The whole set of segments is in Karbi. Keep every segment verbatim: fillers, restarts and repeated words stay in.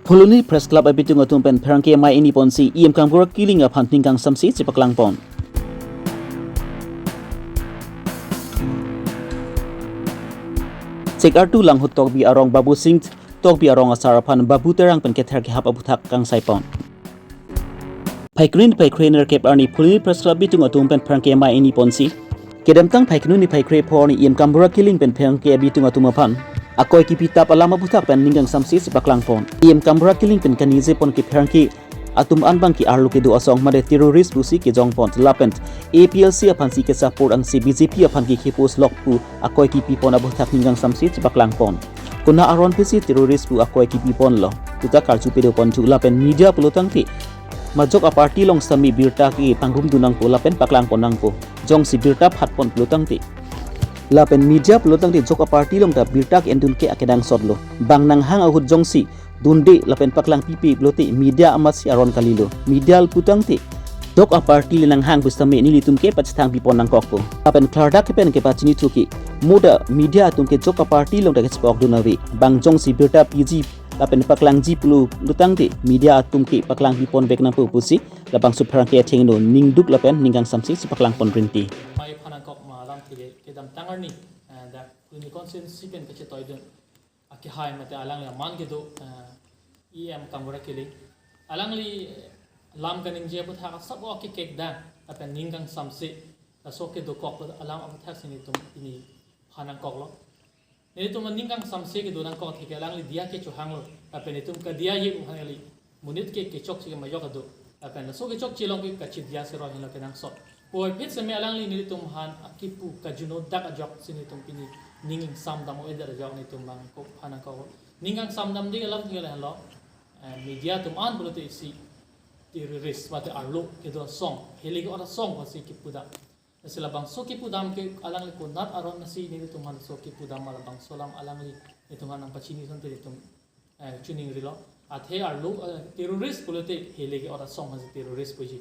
Phuloni Press Club abitung atum pen pherangke amei ingni ponsi E M Kangbura Killing aphan ning kangsamse chepaklang pon. Chek artu Langhut Tokbi arong Babu Singh, Tokbi arong asar aphan Babu Terang pen kether kehap aputhak kangsai pon. Phaikuni niphai kre nerkep arni Phuloni Press Club abitung atum pen pherangke amei ingni ponsi kedamtang Phaikuni niphai kre pho arni E M Kangbura Killing pen pherangke abitung atum aphan akoi kipi tap alam aputhak pen ning kangsamse chepaklang pon. E M Kangbura Killing pen kaningje pon ke pherangke atum an abang ke arlo kedo asong mate terrorist pusi kejong pon lapen A P H L C aphansi ke support angse B J P aphan ke khepos lok pu akoi kipi pon aputhak ning kangsamse chepaklang pon. Konat aron pensi terrorist pu akoi kipi ponlo puta karju pedo ponthu lapen media pulo tangte majok aparty along sitame birta ke pangrum dun nangpo lapen paklang pon nangpo. Jongsi birta phat pon pulo tangte lapen media pulo tangte jok aparty along ta birta ke-endun ke akenangsot lo. Bang nanghang ahut jongsi dunde lapen paklang pipe pulote media amatsi aron kalilo. Media pu tangte jok aparty le nanghang pu sitame nelitum ke pachethang pi pon nangkokpo. Lapen klardak ke pen kepachini thuki moda media atum ke jok aparty along ta kechepok dun ave. Bang jongsi birta piji lapen paklangji pulo tangte media atum ke paklang pi pon vek nangpo pusi labangso pherangke athengno ningduk lapen ning kangsamse chepaklang pon rinti. Amei aphan nangkok ma alam thile kedamtang arni, eh, dak Phuloni constituency pen kachetoidun akehai mate alangli aman kedo, eh, E M Kangbura Killing. Alangli, eh, lam kaningje aputhak asap o akekek dang lapen ning kangsamse laso kedokok alam aputhak si nelitum pini phan nangkoklo. Nelitum ning kangsamse kedo nangkok theke alangli diya kechohanglo lapen nelitum kadiya ye uhan kali. Monit ke kechokche ke majok ado. Lapen laso kechokche along ke kachidiya sero henlo kenangsot. Puvoiphit seme alangli nelitum aphan akipu kajuno dak ajok si nelitum pini ning ingsam dam o-edet ajok nelitum abang ko phan nangkok. Ning kangsam damde alam thengel henlo, eh, media atum an pulote isi terrorist mate arlo kedo asong, helig ora song kosi kipu dam. Lasi labangso kipu dam ke alangli konat aron si nelitum aphan laso kipu dam ma labangso alam alangli nelitum aphan nangpachini asonte nelitum, eh, chiningrilo. Athe arlo, eh, terrorist pulote helig ora song aphansi terrorist puji.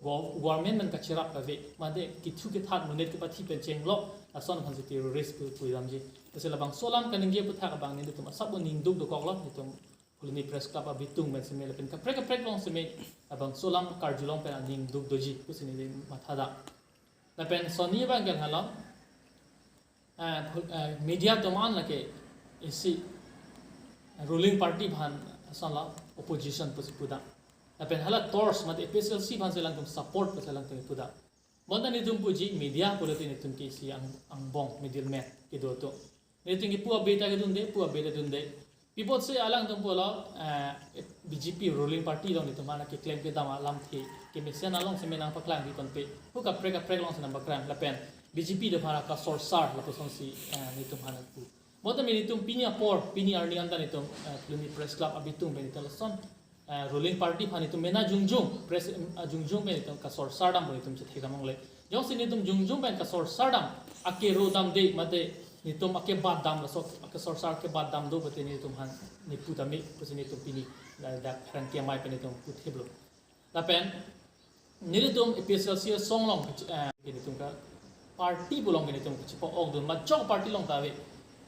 Gov-, government pen kacherap kave, mate kithu kethat monit kepathi pen chenglok ason aphansi terrorist pu, pu damji. Lasi labangso alam kaningje aputhak abang nelitum asap o ningduk dokoklo, nelitum Phuloni Press Club abitung pen seme lapen kaprek kaprek along seme labangso alam karju along pen aningduk doji pusi neli matha dak. Lapen sonni abang ke henlo, eh, phul-, eh, media atum an lake isi ruling party aphan asonlo opposition pusi pu dam. Lapen hala torch mate A P H L C aphansi alangtum support pusi alangtum pu dam. Bonta nelitum puji media pulote nelitum ke isi ang-, angbong middleman kedo atum. Nelitum ke pu abe ta kedunde, pu abe ta dunde. Pi apotsi alangtum pulo, eh, B J P ruling party along nelitum aphan keklem kedam alamthe kemesen along seme nangpaklang pi ponpe. Pu kaprek kaprek alongsi nangpaklang lapen B J P atum aphan kasorsar lapusonsi, eh, nelitum aphan pu. Bonta nelitum pini apor, pini arni anta nelitum, eh, Phuloni Press Club abitung pen nelitum lason, eh, ruling party aphan nelitum mena jongjong, press, eh, jongjong pen nelitum kasorsar dam pu nelitum chethe dam longle. Jongsi nelitum jongjong pen kasorsar dam, akero damde mate nelitum akebat dam laso, akesorsar kebat dam do pulote nelitum aphan nepu tame pusi nelitum pini la dak pherangke amei pen nelitum puthiplo. Lapen nelitum A P H L C asong along, eh, nelitum ka party pu along nelitum kachepa-ok dun, majok party along ta ave.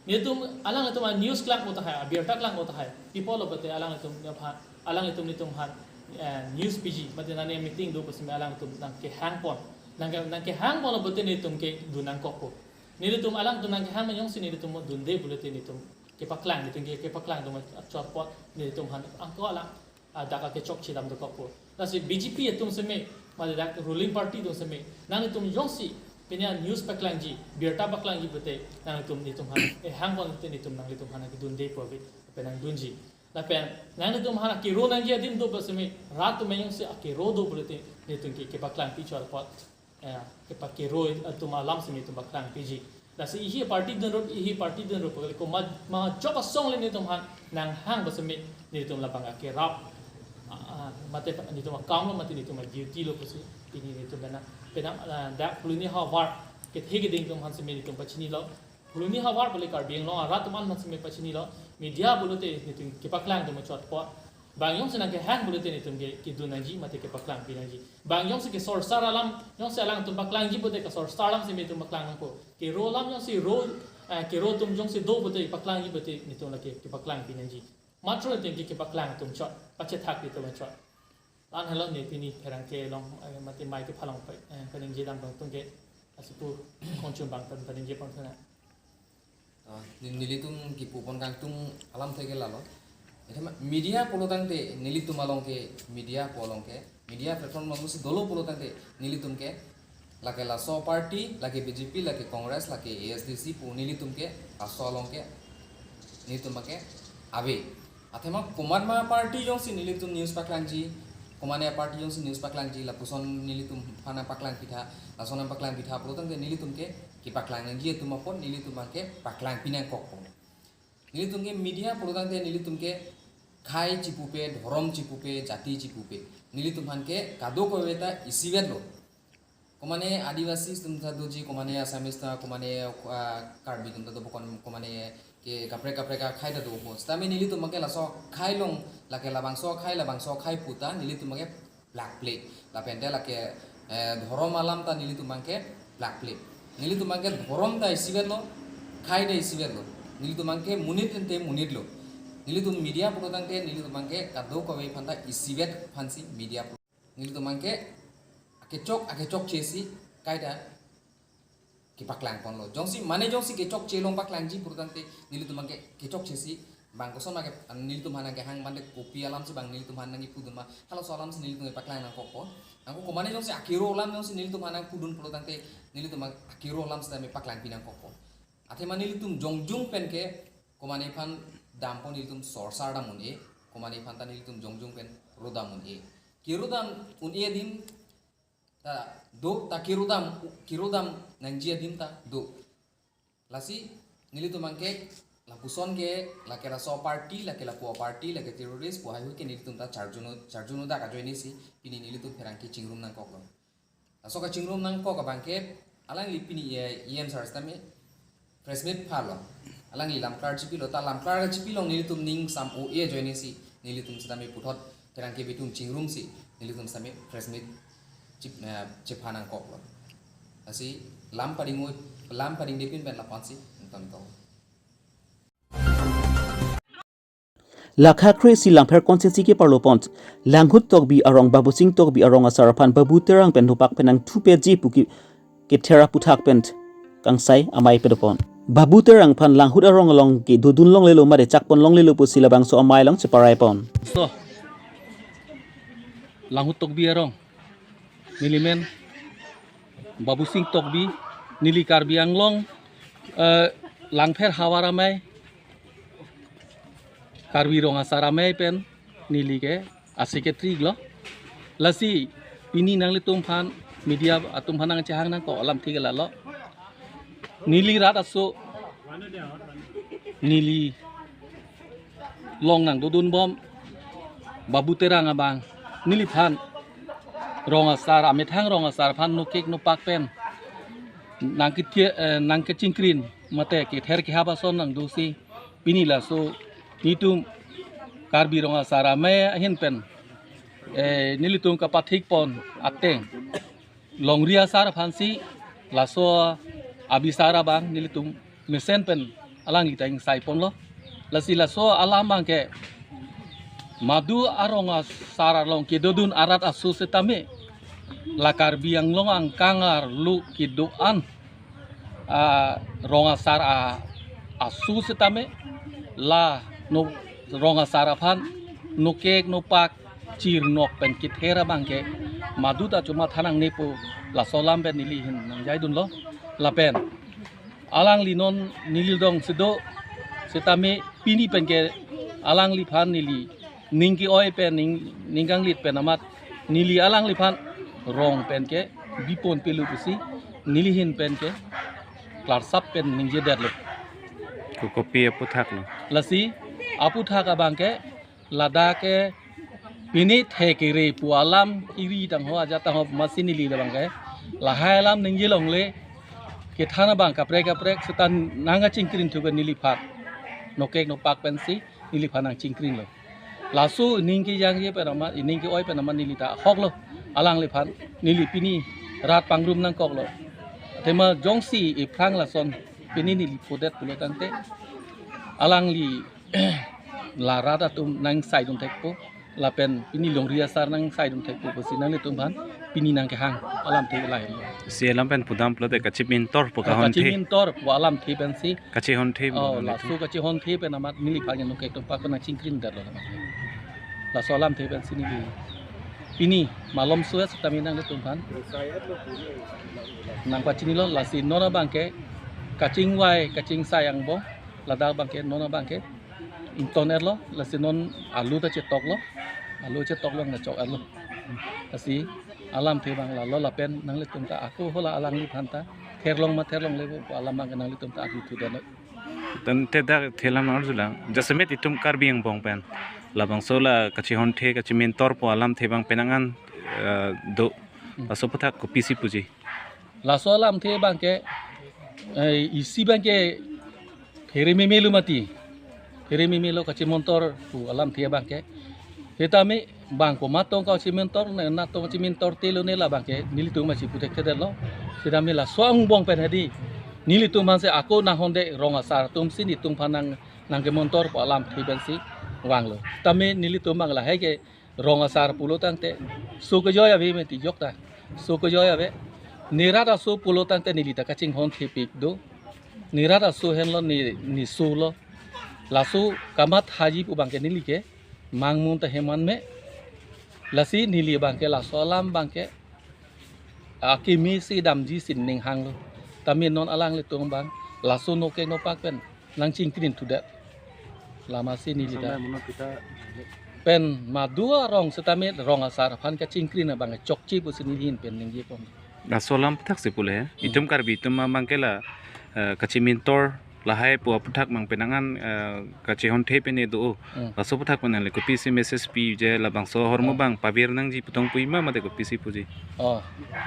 Nelitum alanglitum a-news klang ko tahai, abirta klang ko tahai. Pi apotlo pulote alanglitum aphan, alanglitum nelitum aphan, eh, news piji, mate nane meeting do pusi me alanglitum nangkehang pon. Nangke, nangkehang ponlo pulote nelitum ke dun nangkokpo. Nelitum alangtum nangkehang jongsi nelitum dunde pulote nelitum kepaklang, nelitum ke, kepaklang atum chot apot nelitum aphan angko alang, ah, dak akechokche dam dokokpo. Lasi B J P atum seme, mate dak ruling party atum seme, nanglitum jongsi pini a-news paklangji, birta paklangji pulote, nanglitum nelitum aphan ehang pon pulote nelitum nanglitum aphan kedunde pu ave, lapen nangdunji. Lapen nanglitum aphan akero nangji adim do pu seme, rat atum jongsi akero do pulote nelitum ke, kepaklang pi chot apot, eh, kepakero atum alam seme nelitum paklang piji. Lasi ihi party dunrut, ihi party dunrut pu kali ko ma, majok asong le nelitum aphan nanghang pu seme nelitum labang akerap, ah, ah, mate pa-, nelitum akam lo, mate nelitum a-duty lo pusi pini nelitum penang, penang, ah, dak Phuloni havar kethe keding atum aphan seme nelitum pachinilo. Phuloni havar pu le Karbi Anglong arat atum an aphan seme pachinilo. Media pulote nelitum kepaklang atum chot apot. Bang jongsi nangkehang pulote nelitum ke kedun nangji mate kepaklang pi nangji. Bang jongsi kesorsar alam, jongsi alangtum paklangji pulote kesorsar alam seme nelitum paklang nangpo. Kero alam jongsi ro, eh, kero atum jongsi do pulote paklangji pulote nelitum lake kepaklang pi nangji. matro tingki kepaklang atum chot, pachethak atum chot. Lan helo ne pini pherangke along, eh, mate mai kepha along pe, eh, peningje dam atum ke, asipu kongchum bang pen peningje pon thuna. Ah, ni-, nelitum kipu pon kangtung alamthe ke lalo. Ithama media pulo tangte nelitum along ke media pu along ke, media platform along si dolo pulo tangte nelitum ke lake laso party, lake B J P, lake Congress, lake A S D C pu nelitum ke laso along ke nelitum ke ave. Athema komat ma party jongsi nelitum news paklangji, komat ma party jongsi news paklangji, lapuson nelitum aphan paklang pitha, lason paklang pitha pulo tangte nelitum ke kepaklang nangji atum apot nelitum ke paklang pinangkokpo. Nelitum ke media pulo tangte nelitum ke khei chipupe, dhorom chipupe, jati chipupe. Nelitum aphan ke kadokave ta isivet lo. Komane Adivasi atum ta doji, komane Assamese ta, komane, ah, Karbi atum ta dopo, komane ke kaprek kaprek akhei ta dopo. Sitame nelitum ke laso khei along, lake labangso khei, labangso khei pu ta nelitum ke plakple. Lapen te lake, eh, dhorom alam ta nelitum ke plakple. Nelitum ke dhorom ta isivet lo, khei ta isivet lo. Nelitum ke monit ente monit lo. Nelitum media pulo tangte nelitum ke kadokave aphan ta isivet aphansi media pulo. Nelitum ke akechok, akechokche si kaita kepaklang ponlo. Jongsi, mane jongsi kechokche along paklangji pulo tangte nelitum ke kechokche si bang koson ma ke, nelitum aphan kehang mande kopi alam si bang nelitum aphan nangkipudun ma, halaso alam si nelitum paklang nangkokpo. Anke komane jongsi akero alam jongsi nelitum aphan nangpudun pulo tangte nelitum akero alam sitame paklang pinangkokpo. Athema nelitum jongjung pen ke komane aphan dampo, nelitum sorsar dam un-e, komane aphan ta nelitum jongjung pen rodam un-e. Kerodam un-e adim ta do, ta kerodam, kerodam nangji adim ta do. Lasi nelitum ke lapuson ke, lake laso party, lake lapu aparty, lake terrorist pu haihui ke nelitum ta charjuno, charjuno dak ajoine si pini nelitum pherangke chingrum nangkoklo. Laso kachingrum nangkok abang ke alangli pini, eh, E M sir sitame press meet phalo. Alangli lamklar chipilo, ta lamklar chipi along nelitum ning sam o-e ajoine si nelitum sitame puthot pherangke abitum chingrum si nelitum sitame press meet chip, eh, chepha nangkoklo. Lasi lam pading o, lam padingdepin pen lapu-an si nonton to. Lakha kre-isi Langpher constituency keparlo pon Langhut Tokbi arong Babusing Tokbi arong asar aphan Babu Terang pen nopak pen nangthupeji pu ke kether aputhak pen kangsai amei padopon. Babu Terang aphan Langhut arong along kedodun longlelo mate chakpon longlelo pusi labangso amei along cheparai pon. So, Langhut Tokbi arong, neli men Babusing Tokbi, neli Karbi Anglong, eh, Langpher havar amei, Karbi Rong Asar Amei pen neli ke a-secretary lo. Lasi pini nanglitum aphan, media atum aphan nangchehang nangkok alamthe ke lalo. Neli rat aso, neli along nangdodunbom Babu Terang abang, neliphan rong asar, amethang rong asar aphan nokek nopak pen nangkethe-, eh, nangkechingkrin mate kether kehap ason nangdosi pini laso netum Karbi Rong Asar Amei ahin pen, eh, nelitum kapathik pon ateng longri asar aphansi laso abisar abang nelitum mesen pen alangli ta ingsai ponlo. Lasi laso alam abang ke madu arong asar along kedodun arat aso setame la Karbi Anglong angkang arlo kedo-an, ah, rong asar a, aso setame la no rong asar aphan nokek nopak chirnok pen kether abang ke madu ta chuma thanang nepo, laso alam pen neli ahin nangjaidunlo. Lapen alangli non neli dong sedo setame pini pen ke alangliphan neli ning ke-oi pen ning, ning kanglit pen amat neli alangliphan rong pen ke bipon pelo pusi neli ahin pen ke klarsap pen ningjedetlo. Ko kopi aputhak lo? Lasi aputhak abang ke ladak ke pini thekere pu alam iri tangho ajat tangho masi neli labang ke lahai alam ningje longle, kethan abang kaprek kaprek seta nangkachingkrin thu ke neliphan nokek nopak pensi neliphan nangchingkrinlo. Laso ning kejangje pen amat, ning ke-oi pen amat neli ta ahoklo alangliphan, neli pini rat pangrum nangkoklo. Athema jongsi ephrang lason pini neli phodet pulo tangte alangli la rat atum nangsaidun thekpo, lapen pini longri asar nangsaidun thekpo pusi nanglitum aphan pini nangkehang alamthe lahelo. Si alam pen pudam pulote kachimintor pu kahon the. Kachimintor pu alamthe pensi. Kachihonthe pu Oh, kahon the. Laso kachihonthe pen amat neliphan nokek atum pak nangchingkrin detlo. Laso alamthe pensi neli pini malomso setame nanglitum aphan nangpachinilo, lasi non abangke kachingvai kachingsai angbong, ladak abangke non abangke ington etlo, lasi non alu ta chetoklo, alu chetoklo nangchok etlo. Lasi alamthe abang lalo lapen nanglitum ta ako hala alangliphan ta therlong ma therlongle pu alam abang nanglitum ta arju thu detlo. Tangte dak thelam nang-arjulang. Jasemet itum Karbi angbong pen labangso la kachihonthe kachimintor pu alamthe abang penang an, eh, do. Hmm. Laso aphuthak kopisi puji? Laso alamthe abangke, eh, isi abangke phere memelo mati. Phere memelo kachimintor pu alamthe abangke. Setame bang komat tong kachimintor, ne na tong kachimintor telo ne labangke nelitum achi puthekthedetlo. Setame laso angbong pen hedi nelitum aphansi ako nanghonde rong asar atumsi nelitum aphan nang, nangkemintor pu alamthe pensi vanglo. Setame nelitum abang lahai ke rong asar pulo tangte so kejoi ave mati jokta. So kejoi ave. Ne rat aso pulo tangte neli ta kachinghonthepik do. Ne rat aso henlo, ne, ne solo. Laso kamathaji pu abangke neli ke mangmun ta heman me. Lasi neli abangke laso alam abangke akimi si damji si ning hanglo. Tame non alanglitum abang laso nokek nopak pen nangchingkrin thudet. Lama si neli ta. Sampai menurut kita Pen madu arong setame rong asar aphan kachingkrin abang chokche pusi neli ahin pen ningje pon. Laso alam aphuthak si pule he. Hmm. Itum Karbi atum abangke la, eh, kachimintor lahai pu aphuthak abang penang an, eh, kachihonthe pen do. Hmm. Laso aphuthak pen le kopisi message piji, labangso ahormu Oh. abang pavir nangji pu tong puji ma mate kopisi puji? Oh,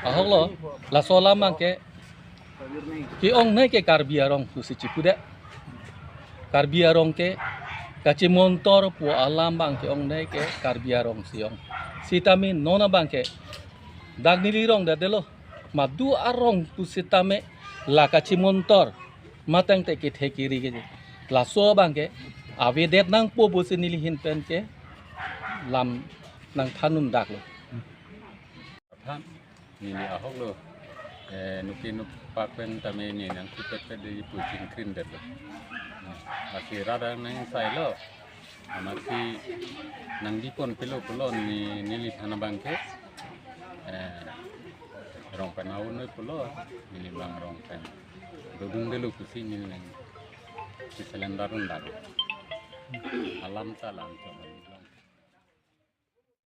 ahoklo, laso alam abangke ke-ongnei ke Karbi arong pusi chipudet. Karbi arong ke kachimintor pu alam abang ke-ongnei ke Karbi arong si ong. Setame non abangke dak neli rong detdetlo. Madu arong pusitame la kachimintor matangte kethe kiri ke. Laso abangke avedet nangpo pusi neli ahin pen ke lam nangthan un daklo. Than, neli ahoklo. Eh, nokek nopak pen tame neli nangkupet pet de ipu chingkrin detlo. Lasi rat nangsailo. Amatsi nangdipon pelo pulo ne, neliphan abangke. Eh, rong pen aun noi pulo, neli abang rong pen dodun detlo pusi neli nang si cylinder un dak. Alam ta alam chok.